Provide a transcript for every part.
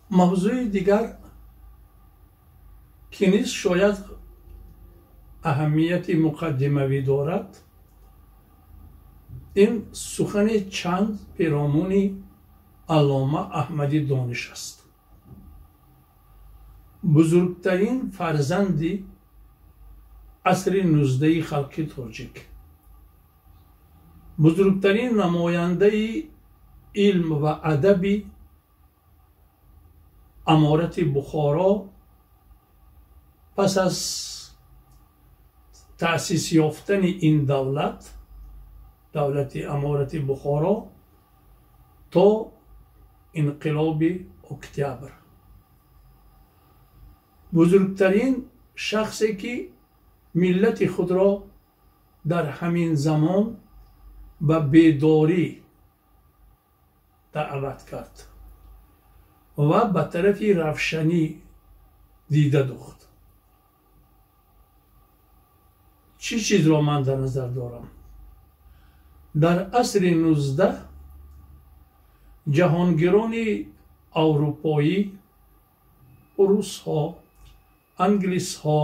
Мавзӯи дигар, ки низ шояд аҳамияти муқаддимавӣ дорад, ин сухани чанд пиромуни Аллома Аҳмади Дониш аст. Бузургтарин фарзанди асри 19 халқи тоҷик, бузургтарин намояндаи илм ва адаби аморати Бухоро пас аз таъсис ёфтани ин давлат, давлати аморати Бухоро, то инқилоби октябр, бузургтарин шахсе ки миллати худро дар ҳамин замон ба бедорӣ даъват кард ва ба тарафи равшанӣ дида духт. Чӣ чизро ман дар назар дорам? Дар асри 19 ҷаҳонгирони аврупоӣ, русҳо, англисҳо,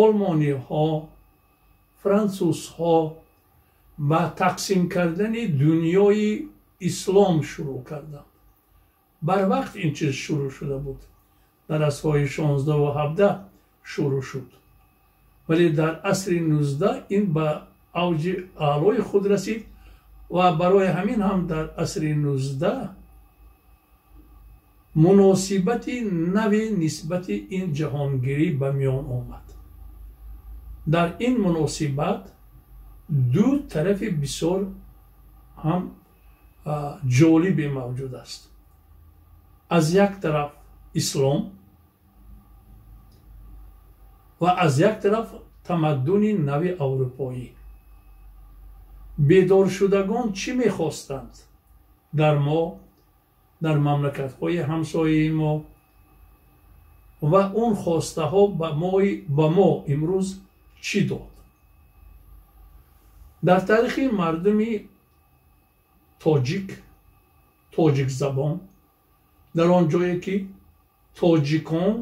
олмониҳо, франсузҳо ба тақсим кардани дунёи ислом шурӯъ карданд. Барвақт ин чиз шурӯъ шуда буд, дар асрҳои 16 ва 17 шурӯъ шуд, вале дар асри 19 ин ба авҷи аълои худ расид ва барои ҳамин ҳам дар асри 19 муносибати нави нисбати ин ҷаҳонгирӣ ба миён омад. Дар ин муносибат ду тарафи бисёр ҳам ҷолибе мавҷуд аст. Аз як тараф ислом ва аз як тараф тамаддуни нави аврупоӣ. Бедоршудагон чӣ мехостанд дар мо, дар мамлакатҳои ҳамсояи мо, ва он хостаҳо ба мо имрӯз чӣ дод? Дар таърихи мардуми тоҷик, тоҷикзабон, дар он ҷое ки тоҷикон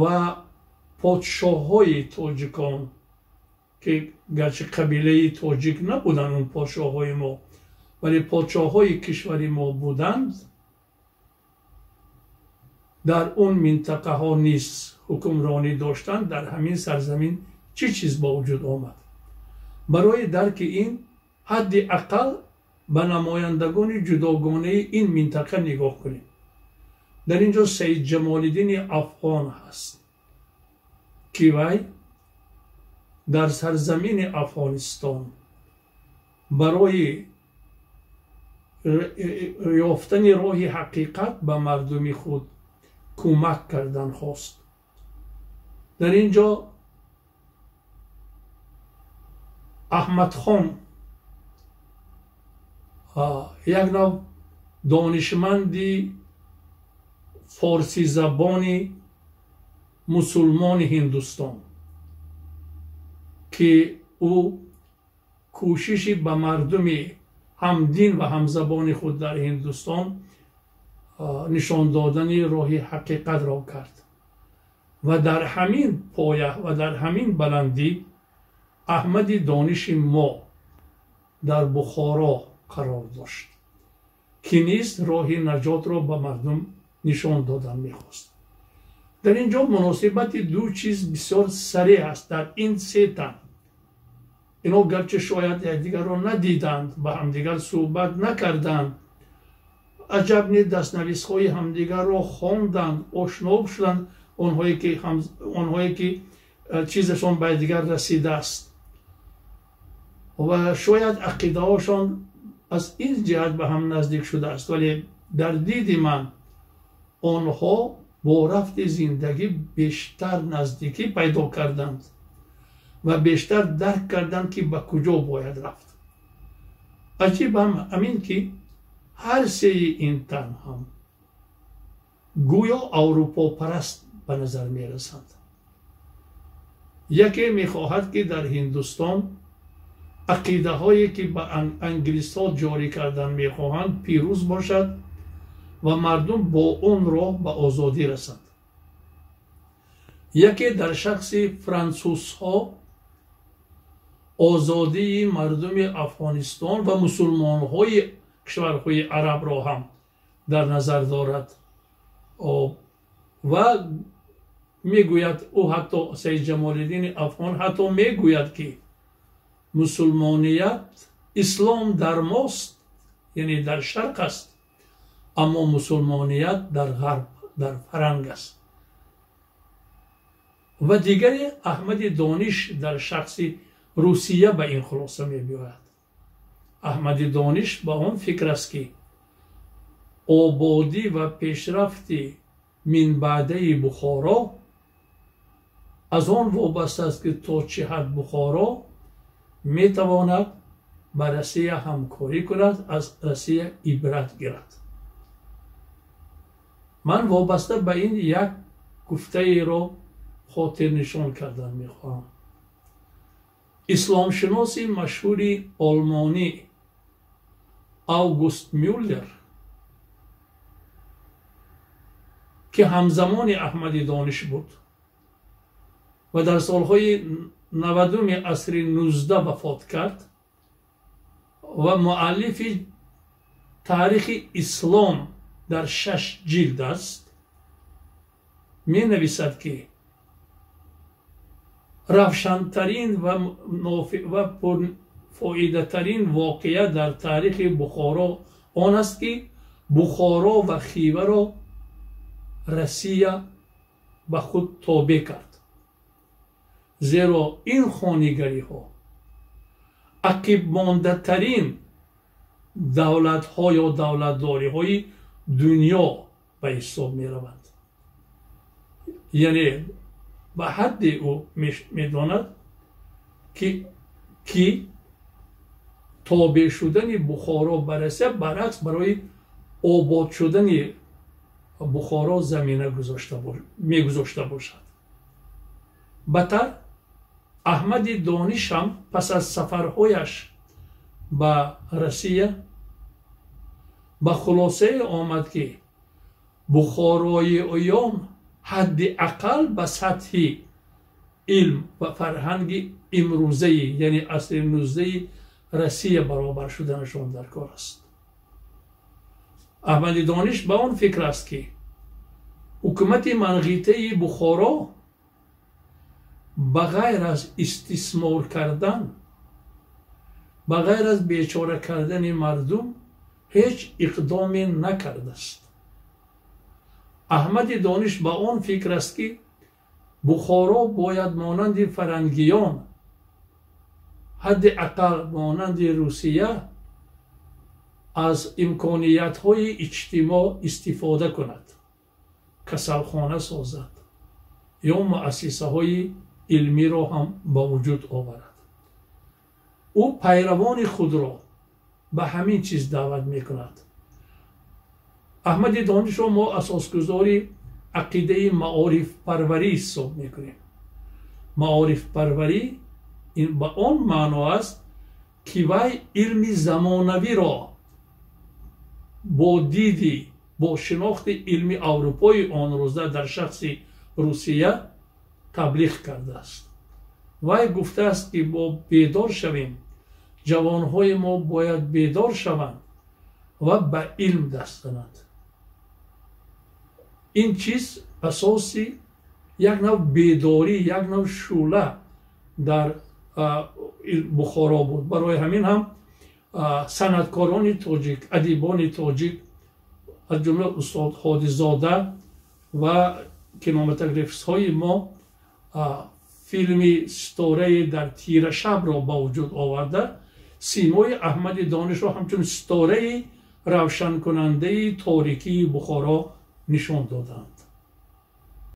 ва подшоҳҳои тоҷикон, ки гарчи қабилаи тоҷик набуданд он подшоҳҳои мо, вале подшоҳҳои кишвари мо буданд, дар он минтақаҳо низ ҳукмронӣ доштанд. Дар ҳамин сарзамин чӣ чиз ба вуҷуд омад? Барои дарки ин ҳадди ақал ба намояндагони ҷудогонаи ин минтақа нигоҳ кунем. Дар ин ҷо Саид Ҷамолиддини Афғон ҳаст, ки вай дар сарзамини Афғонистон барои ёфтани роҳи ҳақиқат ба мардуми худ кӯмак кардан хост. Дар ин ҷо Аҳмадхон, як нав донишманди форсизабони мусулмони Ҳиндустон, ки ӯ кӯшиши ба мардуми ҳамдин ва ҳамзабони худ дар Ҳиндустон нишон додани роҳи ҳақиқатро кард ва дар ҳамин поя ва дар ҳамин баландӣ Аҳмади Дониши мо дар Бухоро қарор дошт, ки низ роҳи наҷотро ба мардум нишон додан мехост. Дар ин ҷо муносибати ду чиз бисёр сареҳ аст дар ин се тан. Ино гарчи шояд якдигарро надиданд, ба ҳамдигар суҳбат накарданд, аҷаб не дастнависҳои ҳамдигарро хонданд, ошно шуданд, онҳое ки чизашон ба якдигар расидааст ва шояд ақидаҳошон аз ин ҷиҳат ба ҳам наздик шудааст, вале дар диди ман онҳо бо рафти зиндагӣ бештар наздикӣ пайдо карданд ва бештар дарк карданд, ки ба куҷо бояд рафт. Аҷиб ҳам ҳамин ки ҳар сеи ин тан ҳам гӯё аврупопараст ба назар мерасанд. Яке мехоҳад, ки дар Ҳиндустон ақидаҳое ки ба англисҳо ҷорӣ кардан мехоҳанд пирӯз бошад ва мардум бо он роҳ ба озодӣ расанд. Яке дар шахси франсузҳо озодии мардуми Афғонистон ва мусулмонҳои кишварҳои арабро ҳам дар назар дорад ва мегӯяд ӯ ҳатто Саид Ҷамолиддини Афғон ҳатто мегӯяд, ки мусулмоният ислом дар мост, яъне дар шарқ аст, аммо мусулмоният дар ғарб, дар фаранг аст. Ва дигаре Аҳмади Дониш дар шахси Русия ба ин хулоса мебиёяд. Аҳмади Дониш ба он фикр аст, ки ободӣ ва пешрафти минбаъдаи Бухоро аз он вобаста аст, ки то чӣ ҳад Бухоро метавонад ба Россия ҳамкорӣ кунад, аз Россия ибрат гирад. Ман вобаста ба ин як гуфтаеро хотирнишон кардан мехоҳам. Исломшиноси машҳури олмонӣ Август Мюллер, ки ҳамзамони Аҳмади Дониш буд ва дар солҳои 90-уми асри 19 вафот кард ва муаллифи таърихи ислом дар 6 ҷилд аст, менависад, ки равшантарин ва пурфоидатарин воқеа дар таърихи Бухоро он аст, ки Бухоро ва Хиваро Россия ба худ тобеъ кард, зеро ин хонигариҳо ақибмондатарин давлатҳо ё давлатдориҳои дунё ба ҳисоб мераванд. Яъне ба ҳадде ӯ медонад, ки тобеъ шудани Бухоро ба Россия баръакс барои обод шудани Бухоро замина мегузошта бошад. Батар Аҳмади Дониш ҳам пас аз сафарҳояш ба Россия ба хулосае омад, ки бухороиён ҳадди ақал ба сатҳи илм ва фарҳанги имрӯзаи, яъне асри 19 Россия баробар шуданашон дар кор аст. Аҳмади Дониш ба он фикр аст, ки ҳукумати манғитаи Бухоро ба ғайр аз истисмор кардан, ба ғайр аз бечора кардани мардум ҳеҷ иқдоме накардааст. Аҳмади Дониш ба он фикр аст, ки Бухоро бояд монанди фарангиён, ҳадди ақал монанди Русия, аз имкониятҳои иҷтимоъ истифода кунад, касалхона созад ё муассисаҳои илмиро ҳам ба вуҷуд оварад. Ӯ пайравони худро ба ҳамин чиз даъват мекунад. Аҳмади Донишро мо асосгузори ақидаи маорифпарварӣ ҳисоб мекунем. Маорифпарварӣ ин ба он маъно аст, ки вай илми замонавиро бо диди, бо шинохти илми аврупои он рӯза дар шахси Русия таблиғ кардааст. Вай гуфтааст, ки мо бедор шавем, ҷавонҳои мо бояд бедор шаванд ва ба илм даст зананд. Ин чиз асоси як нав бедорӣ, як нав шӯъла дар Бухоро буд. Барои ҳамин ҳам санъаткорони тоҷик, адибони тоҷик, аз ҷумла устод Ҳодизода ва кинематографистҳои мо филми Ситораи дар тира шабро ба вуҷуд оварда, симои Аҳмади Донишро ҳамчун ситораи равшанкунандаи торикии Бухоро нишон доданд.